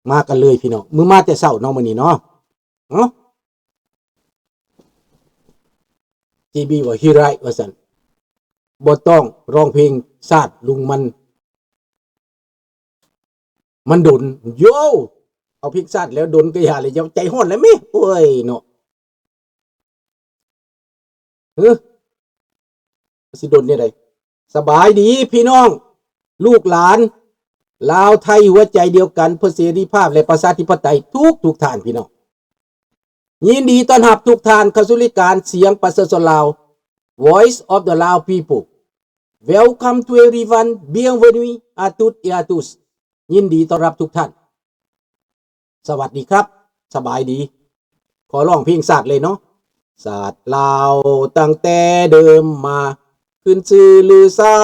ມາກັນເລີຍພີ່ນ້ອງ ມື້ມາແຕ່ເຊົ້າເນາະ ມື້ນີ້ເນາະ. ເນາະ ຈີບີວ່າ He right ວ່າຊັ້ນ ບໍ່ຕ້ອງຮ້ອງເພງຊາດລຸງ ມັນ ມັນດົນ. ໂຢ ເອົາເພງຊາດແລ້ວດົນກະຢ່າເລີຍ ຢ່າໃຈຮ້ອນແລ້ວແມ ໂອ້ຍເນາະ. ເອີ ຊິດົນແນວໃດ? ສະບາຍດີພີ່ນ້ອງ ລູກຫຼານລາວໄທ ຫົວໃຈດຽວກັນ ເພື່ອເສລີພາບ ແລະ ປະຊາທິປະໄຕ ທຸກໆທ່ານພີ່ນ້ອງ. ຍິນດີຕ້ອນຮັບທຸກທ່ານເຂົ້າສູ່ລາຍການສຽງປະຊາຊົນລາວ Voice of the Lao People. Welcome to everyone. Bienvenue à toutes et à tous. ຍິນດີຕ້ອນຮັບທຸກທ່ານ. ສະຫວັດດີຄັບ ສະບາຍດີ. ຂໍຮ້ອງເພງຊາດເລີຍເນາະ. ຊາດລາວຕັ້ງແຕ່ເດີມມາ ຂຶ້ນຊື່ລືຊາ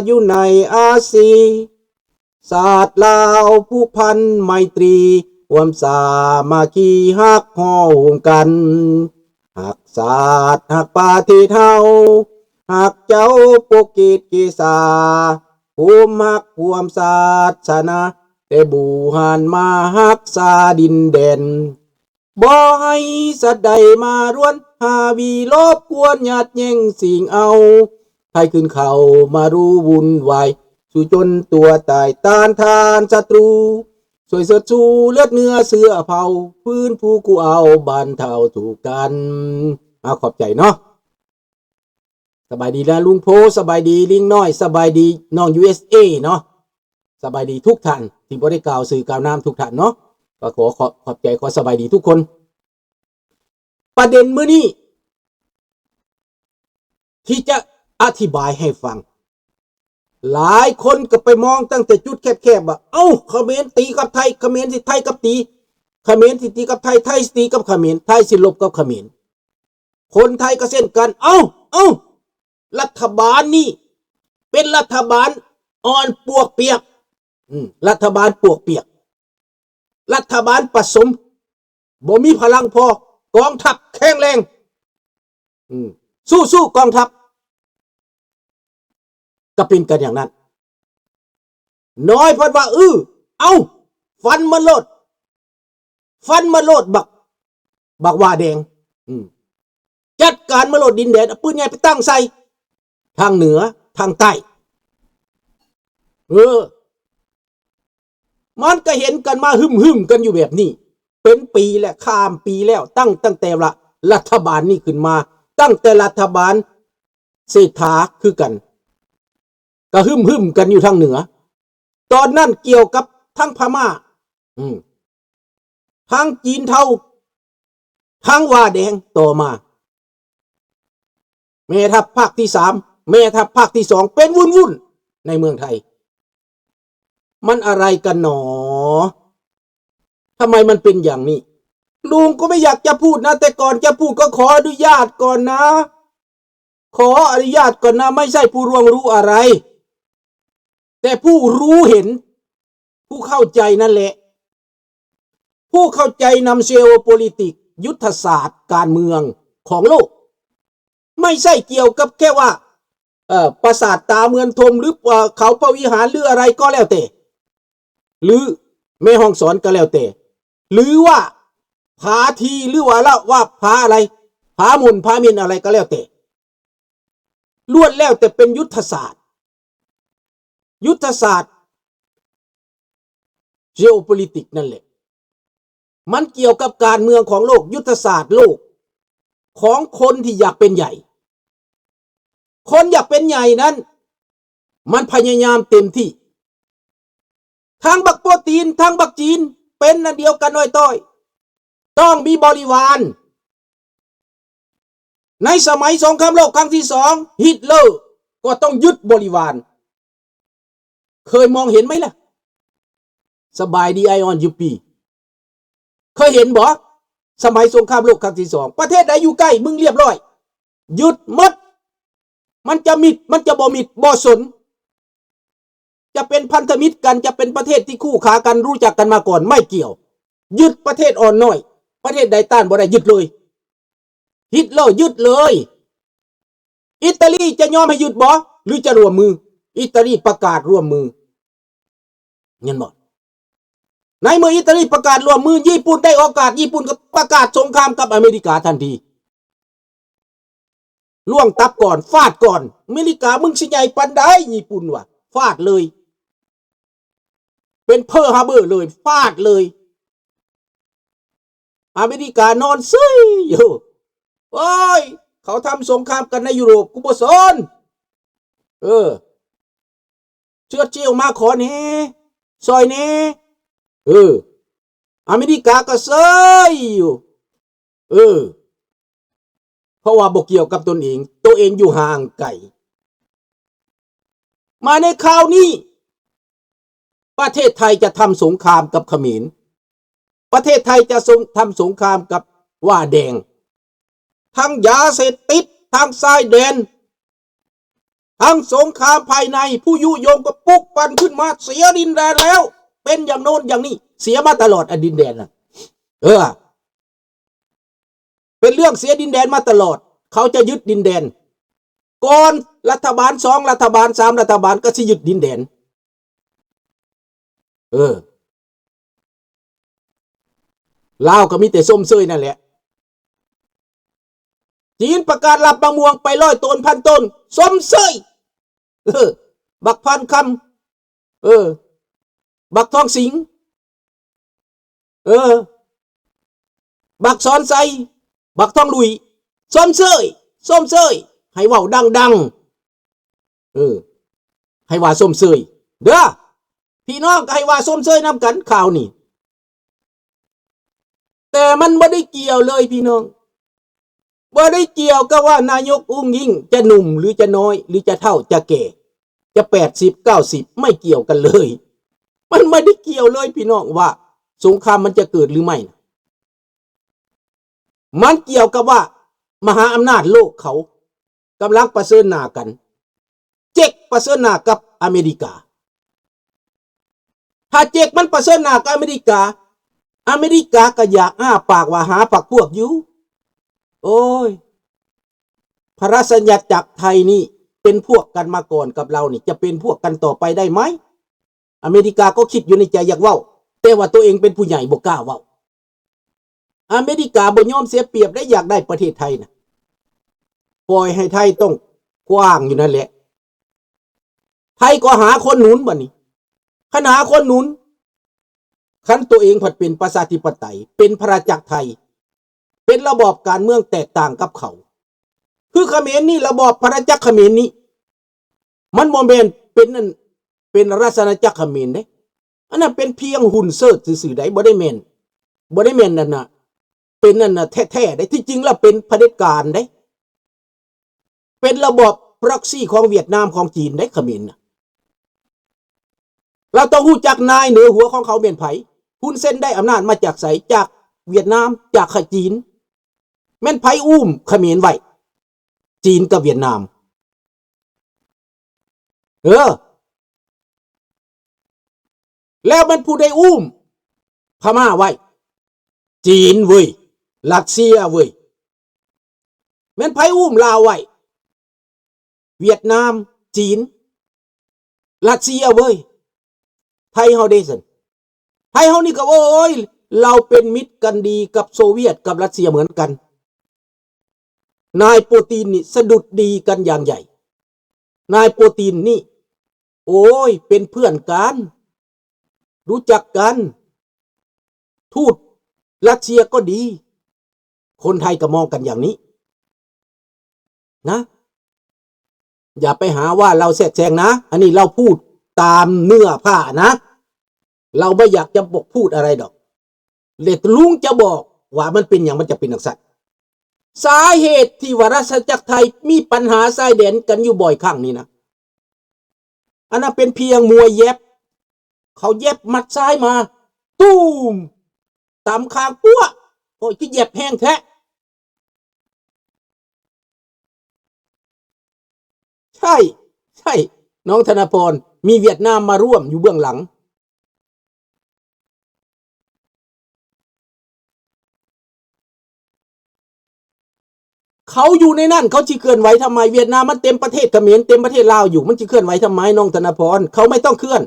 ຢູ່ໃນອາຊີ. ຊາດລາວຜູກພັນໄມຕີ ຮ່ວມສາມັກຄີຮັກຫໍ່ໂຮມກັນ. ຮັກຊາດຮັກປະເທດເຮົາ ຮັກເຈົ້າປົກເກດເກສາ ໂຮມຮັກຮ່ວມສາສະໜາ ແຕ່ບູຮານມາຮັກສາດິນແດນ. ບໍ່ໃຫ້ສັດໃດມາລວນ ຫາວີລົບກວນ ຍາດແຍ່ງຊິງເອົາ ໃຫ້ຂຶ້ນເຂົ້າມາຮູ້ວຸ່ນວາຍ ສູ້ຈົນຕົວຕາຍ ຕ້ານທານສັດຕູ ຊ່ວຍເຊີດຊູເລືອດເນື້ອເຊື້ອເຜົ່າ ຟື້ນຟູກູ້ເອົາບັນເທົາທຸກກັນ. ເອົາ ຂອບໃຈເນາະ. ສະບາຍດີນະລຸງໂພ ສະບາຍດີລິງນ້ອຍ ສະບາຍດີນ້ອງ ຢູເອສເອ ເນາະ. ສະບາຍດີທຸກທ່ານທີ່ບໍ່ໄດ້ກ່າວຊື່ກ່າວນາມທຸກທ່ານເນາະ ກໍຂໍຂອບ ຂອບໃຈ ຂໍສະບາຍດີທຸກຄົນ. ປະເດັນມື້ນີ້ທີ່ຈະອະທິບາຍໃຫ້ຟັງ ຫຼາຍຄົນກໍໄປມອງຕັ້ງແຕ່ຈຸດແຄບໆ ວ່າ ເອົ້າ ຂະເໝນຕີກັບໄທ ຂະເໝນຊິໄທກັບຕີ ຂະເໝນຊິຕີກັບໄທ ໄທຊິຕີກັບຂະເໝນ ໄທຊິລົບກັບຂະເໝນ. ຄົນໄທກໍເຊັ່ນກັນ ເອົ້າ ເອົ້າ ລັດຖະບານນີ້ເປັນລັດຖະບານອ່ອນປວກປຽກ ອືມ ລັດຖະບານປວກປຽກ ລັດຖະບານປະສົມ ບໍ່ມີພະລັງພໍ ກອງທັບແຂງແຮງ ອືມ ສູ້ໆ ກອງທັບ ກໍເປັນກັນຢ່າງນັ້ນ. ນ້ອຍພັດວ່າ ອື ເອົ້າ ຟັນມັນໂລດ ຟັນມັນໂລດ ບັກ ບັກຫວ້າແດງ ອືມ ຈັດການມັນໂລດ ດິນແດນ ເອົາປືນໃຫຍ່ໄປຕັ້ງໃສ່ ທາງເໜືອ ທາງໃຕ້. ເອີ ມັນກໍເຫັນກັນມາ ຫຶ້ມໆ ກັນຢູ່ແບບນີ້ ເປັນປີແລ້ວ ຂ້າມປີແລ້ວ ຕັ້ງ ຕັ້ງແຕ່ວ່າລັດຖະບານນີ້ຂຶ້ນມາ ຕັ້ງແຕ່ລັດຖະບານເສດຖາຄືກັນ ກໍຫຶ້ມໆ ກັນຢູ່ທາງເໜືອ. ຕອນນັ້ນກ່ຽວກັບທັງພະມ້າ ອືມ ທັງຈີນເທົາ ທັງຫວ້າແດງ ຕໍ່ມາ ແມ່ທັບພາກທີສາມ ແມ່ທັບພາກທີສອງ ເປັນວຸ່ນໆ ໃນເມືອງໄທ. ມັນອະໄລກັນໜໍ? ທຳໄມມັນເປັນຢ່າງນີ້? ລຸງກໍບໍ່ຢາກຈະພູດນະ ແຕ່ກ່ອນຈະພູດກໍຂໍອະນຸຍາດກ່ອນນະ ຂໍອະນຸຍາດກ່ອນນະ ໄມ່ໃຊ່ຜູ້ລ່ວງຮູ້ອະໄລ ແຕ່ຜູ້ຮູ້ເຫັນ ຜູ້ເຂົ້າໃຈນັ້ນແຫຼະ ຜູ້ເຂົ້າໃຈນຳ geopolitics ຍຸດທະສາດການເມືອງຂອງໂລກ ໄມ່ໃຊ່ກ່ຽວກັບແຄ່ວ່າ ເອີ ປາສາດຕາເມືອງທົມ ຫຼື ເອີ ເຂົາພະວິຫານ ຫຼື ອະໄລກໍແລ້ວແຕ່ ຫຼື ແມ່ຮ່ອງສອນກໍແລ້ວແຕ່ ຫຼືວ່າຜາທີ່ ຫຼືວ່າລະວ່າຜາອະໄລ ຜາໝົນ ຜາເໝັນ ອະໄລກໍແລ້ວແຕ່ ລ້ວນແລ້ວແຕ່ເປັນຍຸດທະສາດ ຍຸດທະສາດ geopolitics ນັ້ນແຫຼະ ມັນກ່ຽວກັບການເມືອງຂອງໂລກ ຍຸດທະສາດໂລກ ຂອງຄົນທີ່ຢາກເປັນໃຫຍ່. ຄົນຢາກເປັນໃຫຍ່ນັ້ນ ມັນພະຍາຍາມເຕັມທີ່. ທັງບັກໂປຕີນ ທັງບັກຈີນ ເປັນອັນດຽວກັນ ອ້ອຍຕ້ອຍ ຕ້ອງມີບໍລິວານ. ໃນສະໄໝສົງຄາມໂລກຄັ້ງທີສອງ ຮິດເລີກໍຕ້ອງຍຶດບໍລິວານ. ເຄີຍມອງເຫັນໄໝລະ? ສະບາຍດີ ອາຍອອນ ຢູປີ ເຄີຍເຫັນບໍ່? ສະໄໝສົງຄາມໂລກຄັ້ງທີສອງ ປະເທດໃດຢູ່ໃກ້ມຶງລຽບຮ້ອຍ ຍຶດໝົດ. ມັນຈະມິດ ມັນຈະບໍ່ມິດ ບໍ່ສົນ ຈະເປັນພັນທະມິດກັນ ຈະເປັນປະເທດທີ່ຄູ່ຂາກັນ ຮູ້ຈັກກັນມາກ່ອນ ໄມ່ກ່ຽວ. ຍຶດປະເທດອ່ອນນ້ອຍ ປະເທດໃດຕ້ານບໍ່ໄດ້ ຍຶດເລີຍ. ຮິດເລີ ຍຶດເລີຍ. ອີຕາລີຈະຍອມໃຫ້ຍຶດບໍ່ ຫຼືຈະຮ່ວມມື? ອີຕາລີປະກາດຮ່ວມມື ເຫັນບໍ່? ໃນເມື່ອອິຕາລີປະກາດຮ່ວມມື ຍີ່ປຸ່ນໄດ້ໂອກາດ ຍີ່ປຸ່ນກໍປະກາດສົງຄາມກັບອາເມລິກາທັນທີ. ລ່ວງຕັບກ່ອນ ຟາດກ່ອນ. ອາເມລິກາ ມຶງຊິໃຫຍ່ປານໃດ? ຍີ່ປຸ່ນວ່າ ຟາດເລີຍ. ເປັນເພີລຮາເບີເລີຍ ຟາດເລີຍ. ອາເມລິການອນເຊີຍຢູ່. ໂອ້ຍ ເຂົາທຳສົງຄາມກັນໃນຢູໂຣບ ກູບໍ່ສົນ. ເອີ ເຊີດຊິລມາຂໍແດ່ ຊ່ອຍແດ່. ເອີ ອາເມລິກາກໍເຊີຍຢູ່. ເອີ ເພາະວ່າບໍ່ກ່ຽວກັບຕົນເອງ ໂຕເອງຢູ່ຫ່າງໄກ. ມາໃນຄາວນີ້ ປະເທດໄທຈະທຳສົງຄາມກັບຂະເໝນ. ປະເທດໄທຈະສົງ ທຳສົງຄາມກັບຫວ້າແດງ. ທັງຢາເສບຕິດ ທັງຊາຍແດນ ທັງສົງຄາມພາຍໃນ. ຜູ້ຍຸຍົງກໍປຸກປັ່ນຂຶ້ນມາ ເສຍດິນແດນແລ້ວ ເປັນຢ່າງໂນ້ນຢ່າງນີ້ ເສຍມາຕະຫຼອດ ອະ ດິນແດນນະ. ເອີ ເປັນເລື່ອງເສຍດິນແດນມາຕະຫຼອດ. ເຂົາຈະຍຶດດິນແດນ ກ່ອນລັດຖະບານສອງ ລັດຖະບານສາມ ລັດຖະບານກໍຊິຍຶດດິນແດນ. ເອີ ລາວກໍມີແຕ່ຊົມເຊີຍນັ້ນແຫຼະ. ຈີນປະກາດຮັບບັກມ່ວງໄປຮ້ອຍໂຕນ ພັນໂຕນ ຊົມເຊີຍ. ເອີ ບັກພານຄຳ ເອີ ບັກທອງສິງ ເອີ ບັກສອນໄຊ ບັກທອງລຸຍ ຊົມເຊີຍ ຊົມເຊີຍ ໃຫ້ເວົ້າດັງໆ. ເອີ ໃຫ້ວ່າຊົມເຊີຍເດີ ພີ່ນ້ອງ ກໍໃຫ້ວ່າຊົມເຊີຍນຳກັນຄາວນີ້. ແຕ່ມັນບໍ່ໄດ້ກ່ຽວເລີຍພີ່ນ້ອງ ບໍ່ໄດ້ກ່ຽວກັບວ່ານາຍົກອຸ້ງອິ້ງຈະໜຸ່ມ ຫຼື ຈະນ້ອຍ ຫຼື ຈະເຖົ້າ ຈະແກ່ ຈະແປດສິບ ເກົ້າສິບ ໄມ່ກ່ຽວກັນເລີຍ. ມັນບໍ່ໄດ້ກ່ຽວເລີຍພີ່ນ້ອງວ່າສົງຄາມມັນຈະເກີດຫຼືໄມ່. ມັນກ່ຽວກັບວ່າມະຫາອຳນາດໂລກເຂົາກຳລັງປະເຊີນໜ້າກັນ. ເຈັກປະເຊີນໜ້າກັບອາເມລິກາ. ຖ້າເຈັກມັນປະເຊີນໜ້າກັບອາເມລິກາ, ອາເມລິກາກໍຢາກອ້າປາກວ່າຫາພັກພວກຢູ່. ໂອ້ຍ, ພະລາຊະອານາຈັກໄທນີ້ເປັນພວກກັນມາກ່ອນກັບລາວນີ້, ຈະເປັນພວກກັນຕໍ່ໄປໄດ້ໄໝ? ອາເມລິກາກໍຄິດຢູ່ໃນໃຈຢາກເວົ້າ, ແຕ່ວ່າຕົວເອງເປັນຜູ້ໃຫຍ່ບໍ່ກ້າເວົ້າ. ອາເມລິກາບໍ່ຍອມເສຍປຽບໄດ້ ຢາກໄດ້ປະເທດໄທນະ, ປ່ອຍໃຫ້ໄທຕ້ອງຂວ້າງຢູ່ນັ້ນແຫຼະ. ໄທກໍຫາຄົນໜູນບັດນີ້, ຄັນຫາຄົນໜູນ, ຄັນຕົວເອງພັດເປັນປະຊາທິປະໄຕ, ເປັນພະລາຈັກໄທ, ເປັນລະບອບການເມືອງແຕກຕ່າງກັບເຂົາ. ຄືຂະເໝນນີ້, ລະບອບພະລາຈັກຂະເໝນນີ້, ມັນບໍ່ແມ່ນເປັນອັນ ເປັນລາຊະອານາຈັກຂະເໝນເດ້. ອັນນັ້ນເປັນພຽງຫຸ່ນເຊີດຊື່ໆໃດ໋, ບໍ່ໄດ້ແມ່ນ, ບໍ່ໄດ້ແມ່ນອັນນ່າ, ເປັນອັນນ່າແທ້ໆໃດ໋. ທີ່ຈິງແລ້ວເປັນຜະເດັດການເດ້, ເປັນລະບອບ proxy ຂອງຫວຽດນາມ ຂອງຈີນເດ້ ຂະເໝນນະ. ລາວຕ້ອງຮູ້ຈັກນາຍເໜືອຫົວຂອງເຂົາແມ່ນໃຜ. ຮຸນເຊັນໄດ້ອຳນາດມາຈາກໃສ? ຈາກຫວຽດນາມ, ຈາກຂະຈີນ. ແມ່ນໃຜອຸ້ມຂະເໝນໄວ້? ຈີນກັບຫວຽດນາມ. ເອີ ແລ້ວມັນຜູ້ໃດອຸ້ມພະມ້າໄວ້? ຈີນເວີຍ, ຣັດເຊຍເວີຍ. ແມ່ນໃຜອຸ້ມລາວໄວ້? ຫວຽດນາມ, ຈີນ, ຣັດເຊຍເວີຍ. ໄທເຮົາເດ້ຊັ້ນ? ໄທເຮົານີ້ກໍ ໂອ້ຍ, ລາວເປັນມິດກັນດີກັບໂຊວຽດ ກັບຣັດເຊຍເໝືອນກັນ. ນາຍປູຕິນນີ້ສະດຸດດີກັນຢ່າງໃຫຍ່. ນາຍປູຕິນນີ້ ໂອ້ຍ, ເປັນເພື່ອນກັນ, ຮູ້ຈັກກັນ. ທູດຣັດເຊຍກໍດີ, ຄົນໄທກໍມອງກັນຢ່າງນີ້ນະ. ຢ່າໄປຫາວ່າລາວແຊກແຊງນະ, ອັນນີ້ລາວພູດຕາມເນື້ອຜ້ານະ, ລາວບໍ່ຢາກຈະບອກ ພູດອະໄລດອກ. ແລະລຸງຈະບອກວ່າມັນເປັນຫຍັງມັນຈະເປັນຈັ່ງຊັ້ນ. ສາເຫດທີ່ວ່າລາຊະອານາຈັກໄທມີປັນຫາຊາຍແດນກັນຢູ່ບ່ອຍຄັ້ງນີ້ນະ, ອັນນັ້ນເປັນພຽງມວຍແຢັບ. ເຂົາແຢັບໝັດຊ້າຍມາ, ຕູມ, ຕຳຄາງປົວະ. ໂອ້ຍ, ຄືແຢັບແຮງແທ້. ໃຊ່, ໃຊ່, ນ້ອງທະນາພອນ, ມີຫວຽດນາມມາຮ່ວມຢູ່ເບື້ອງຫຼັງ. ເຂົາຢູ່ໃນນັ້ນ, ເຂົາຊິເຄື່ອນໄຫວທຳໄມ? ຫວຽດນາມມັນເຕັມປະເທດຂະເໝນ, ເຕັມປະເທດລາວຢູ່, ມັນຊິເຄື່ອນໄຫວທຳໄມ, ນ້ອງທະນາພອນ? ເຂົາໄມ່ຕ້ອງເຄື່ອນ.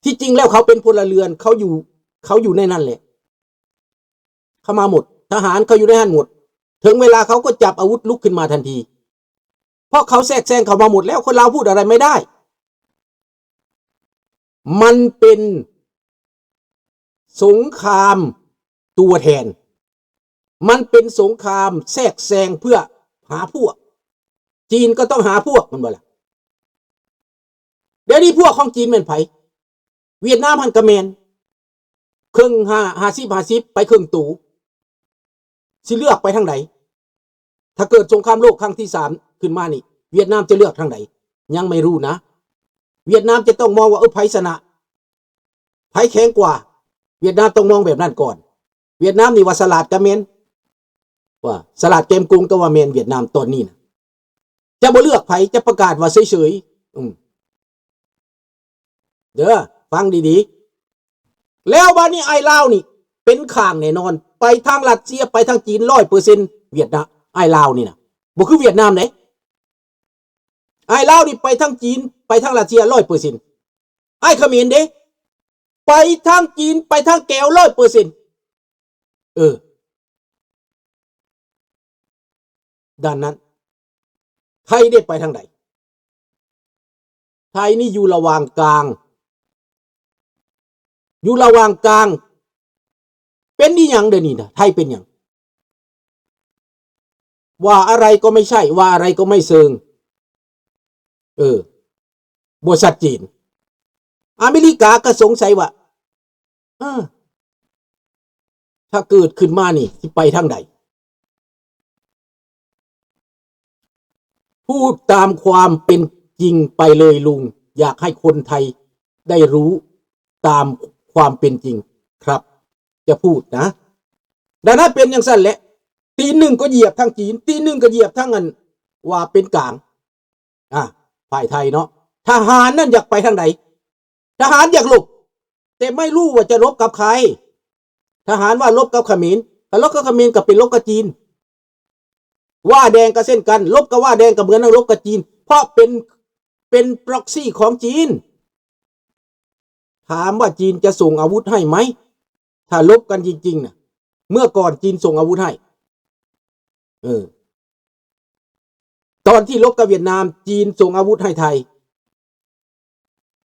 ທີ່ຈິງແລ້ວເຂົາເປັນພົນລະເຮືອນ ເຂົາຢູ່ ເຂົາຢູ່ໃນນັ້ນແຫຼະ ເຂົາມາໝົດ ທະຫານເຂົາຢູ່ໃນຫັ້ນໝົດ ເຖິງເວລາເຂົາກໍຈັບອາວຸດລຸກຂຶ້ນມາທັນທີ ເພາະເຂົາແຊກແຊງເຂົ້າມາໝົດແລ້ວ ຄົນລາວພູດອະໄລໄມ່ໄດ້ ມັນເປັນສົງຄາມຕົວແທນ ມັນເປັນສົງຄາມແຊກແຊງເພື່ອຫາພວກ ຈີນກໍຕ້ອງຫາພວກ ແມ່ນບໍ່ລະ? ດຽວນີ້ພວກຂອງຈີນແມ່ນໃຜ? ຫວຽດນາມຫັ້ນກໍແມ່ນ ເຄິ່ງ ຫ້າ ຫ້າສິບ ຫ້າສິບ ໄປເຄິ່ງໂຕ ຊິເລືອກໄປທາງໃດ? ຖ້າເກີດສົງຄາມໂລກຄັ້ງທີສາມຂຶ້ນມານີ້ ຫວຽດນາມຈະເລືອກທາງໃດ? ຍັງໄມ່ຮູ້ນະ ຫວຽດນາມຈະຕ້ອງມອງວ່າ ເອີ ໃຜຊະນະ ໃຜແຂງກວ່າ ຫວຽດນາມຕ້ອງມອງແບບນັ້ນກ່ອນ ຫວຽດນາມນີ້ວ່າສະຫຼາດກໍແມ່ນ ວ່າສະຫຼາດແກມໂກງກໍວ່າແມ່ນ ຫວຽດນາມຕອນນີ້ນະ ຈະບໍ່ເລືອກໃຜ ຈະປະກາດວ່າເສີຍໆ ອືມ ເດີ ຟັງດີໆ ແລ້ວບາດນີ້ອ້າຍລາວນີ້ເປັນຂ້າງແນ່ນອນ ໄປທາງຣັດເຊຍ ໄປທາງຈີນ ຮ້ອຍເປີເຊັນ ຫວຽດນາມ ອ້າຍລາວນີ້ນະ ບໍ່ຄືຫວຽດນາມເດ້ ອ້າຍລາວນີ້ໄປທາງຈີນ ໄປທາງຣັດເຊຍ ຮ້ອຍເປີເຊັນ ອ້າຍຂະເໝນເດ້ ໄປທາງຈີນ ໄປທາງແກວ ຮ້ອຍເປີເຊັນ ເອີ ດ້ານນັ້ນ ໄທໄດ້ໄປທາງໃດ? ໄທນີ້ຢູ່ລະຫວ່າງກາງ ຢູ່ລະຫວ່າງກາງ ເປັນອີຫຍັງດຽວນີ້ນະ? ໄທເປັນຫຍັງ? ວ່າອະໄລກໍໄມ່ໃຊ່ ວ່າອະໄລກໍໄມ່ເຊີງ ເອີ ບໍ່ຊັດເຈນ. ອາເມລິກາກໍສົງໄສວ່າ ເອີ ຖ້າເກີດຂຶ້ນມານີ້ຊິໄປທາງໃດ? ພູດຕາມຄວາມເປັນຈິງໄປເລີຍລຸງ, ຢາກໃຫ້ຄົນໄທໄດ້ຮູ້ຕາມຄວາມເປັນຈິງ. ຄັບ ຈະພູດນະ. ດັ່ງນັ້ນເປັນຈັ່ງຊັ້ນແຫຼະ, ຕີນໜຶ່ງກໍຢຽບທາງຈີນ, ຕີນໜຶ່ງກໍຢຽບທາງອັນວ່າເປັນກາງ ອາ ຝ່າຍໄທເນາະ. ທະຫານນັ້ນຢາກໄປທາງໃດ? ທະຫານຢາກລົບ ແຕ່ໄມ່ຮູ້ວ່າຈະລົບກັບໃຄ. ທະຫານວ່າລົບກັບຂະເໝນ, ຖ້າລົບກັບຂະເໝນກໍເປັນລົບກັບຈີນ. ວ້າແດງກໍເຊັ່ນກັນ, ລົບກັບວ້າແດງກໍເໝືອນກັບລົບກັບຈີນ, ເພາະເປັນ ເປັນ proxy ຂອງຈີນ. ຖາມວ່າຈີນຈະສົ່ງອາວຸດໃຫ້ໄໝ? ຖ້າລົບກັນຈິງໆນະ, ເມື່ອກ່ອນຈີນສົ່ງອາວຸດໃຫ້. ເອີ. ຕອນທີ່ລົບກັບຫວຽດນາມ, ຈີນສົ່ງອາວຸດໃຫ້ໄທ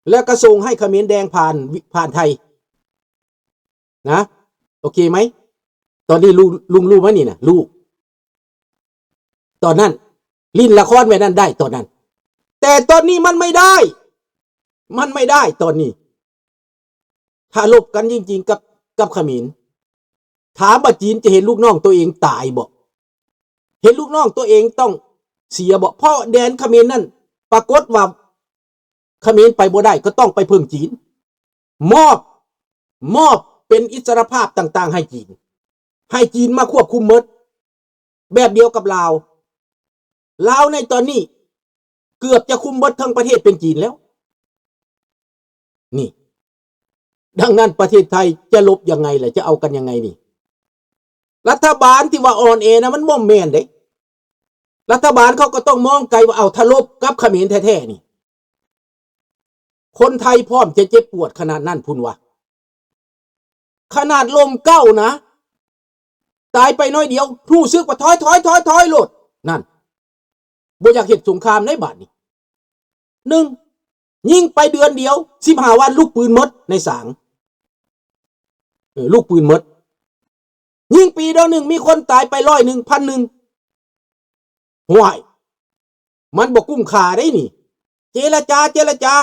ແລ້ວກໍສົ່ງໃຫ້ຂະເໝນແດງຜ່ານ ຜ່ານໄທນະ. ໂອເຄໄໝ? ຕອນນີ້ ລຸງ ລຸງຮູ້ໄໝນີ້ນະ? ຮູ້. ຕອນນັ້ນຫຼິ້ນລະຄອນແບບນັ້ນໄດ້ຕອນນັ້ນ, ແຕ່ຕອນນີ້ມັນໄມ່ໄດ້, ມັນໄມ່ໄດ້ຕອນນີ້. ຖ້າລົບກັນຈິງໆກັບ ກັບຂະເໝນ, ຖາມວ່າຈີນຈະເຫັນລູກນ້ອງຕົວເອງຕາຍບໍ່? ເຫັນລູກນ້ອງຕົວເອງຕ້ອງເສຍບໍ່? ເພາະແດນຂະເໝນນັ້ນ ປາກົດວ່າຂະເໝນໄປບໍ່ໄດ້ ກໍຕ້ອງໄປເພິ່ງຈີນ, ມອບ ມອບເປັນອິດສະຫຼະພາບຕ່າງໆໃຫ້ຈີນ, ໃຫ້ຈີນມາຄວບຄຸມໝົດ. ແບບດຽວກັບລາວ, ລາວໃນຕອນນີ້ເກືອບຈະຄຸມເບິດທັງປະເທດເປັນຈີນແລ້ວນີ້. ດັ່ງນັ້ນປະເທດໄທຈະລົບຍັງໄງລະ? ຈະເອົາກັນຍັງໄງນີ້? ລັດຖະບານທີ່ວ່າອ່ອນແອນະ ມັນບໍ່ແມ່ນເດ້. ລັດຖະບານເຂົາກໍຕ້ອງມອງໄກວ່າ ເອົາ ຖ້າລົບກັບຂະເໝນແທ້ໆນີ້ ຄົນໄທພ້ອມຈະເຈັບປວດຂະໜາດນັ້ນພຸ້ນວະ. ຂະໜາດລົມເກົ້ານະ ຕາຍໄປໜ້ອຍດຽວ ຮູ້ສຶກວ່າຖອຍ ຖອຍ ຖອຍ ຖອຍໂລດ. ນັ້ນ ບໍ່ຢາກເຮັດສົງຄາມໃນບາດນີ້. ໜຶ່ງ ຍິງໄປເດືອນດຽວ ສິບຫ້າວັນ ລູກປືນໝົດໃນສາງ. ເອີ ລູກປືນໝົດ. ຍິງປີດຽວໜຶ່ງ ມີຄົນຕາຍໄປຮ້ອຍໜຶ່ງ ພັນໜຶ່ງ. ຫ້ວຍ ມັນບໍ່ກຸ້ມຄ່າເດ້ນີ້. ເຈລະຈາ ເຈລະຈາ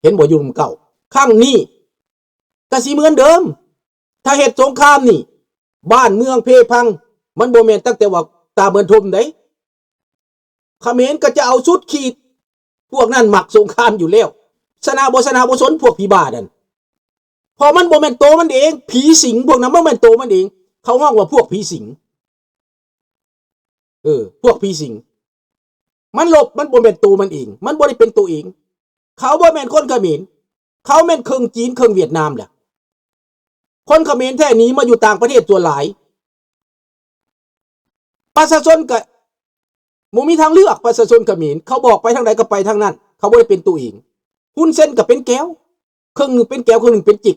ເຫັນບໍ່ ຢູ່ນຳເກົ່າ. ຄັ້ງນີ້ກະຊິເໝືອນເດີມ. ຖ້າເຮັດສົງຄາມນີ້ ບ້ານເມືອງເພພັງ. ມັນບໍ່ແມ່ນຕັ້ງແຕ່ວ່າຕາເໝືອນທົມເດ້. ຂະເໝນກໍຈະເອົາສຸດຂີດ. ພວກນັ້ນມັກສົງຄາມຢູ່ແລ້ວ. ຊະນະບໍ່ຊະນະບໍ່ສົນ ພວກຜີບ້ານັ້ນ. ເພາະມັນບໍ່ແມ່ນໂຕມັນເອງ. ຜີສິງພວກນັ້ນບໍ່ແມ່ນໂຕມັນເອງ. ເຂົາຮ້ອງວ່າພວກຜີສິງ. ເອີ ພວກຜີສິງ. ມັນລົບ ມັນບໍ່ແມ່ນໂຕມັນເອງ. ມັນບໍ່ໄດ້ເປັນໂຕເອງ. ເຂົາບໍ່ແມ່ນຄົນຂະເໝນ. ເຂົາແມ່ນເຄິ່ງຈີນເຄິ່ງຫວຽດນາມແຫຼະ. ຄົນຂະເໝນແທ້ໜີມາຢູ່ຕ່າງປະເທດສ່ວນຫຼາຍ. ປະຊາຊົນກະບໍ່ມີທາງເລືອກ. ປະຊາຊົນຂະເໝນ ເຂົາບອກໄປທາງໃດກໍໄປທາງນັ້ນ. ເຂົາບໍ່ໄດ້ເປັນໂຕເອງ. ຮຸນເຊັນກໍເປັນແກວ. ເຄິ່ງໜຶ່ງເປັນແກ້ວ ເຄິ່ງໜຶ່ງເປັນຈິກ.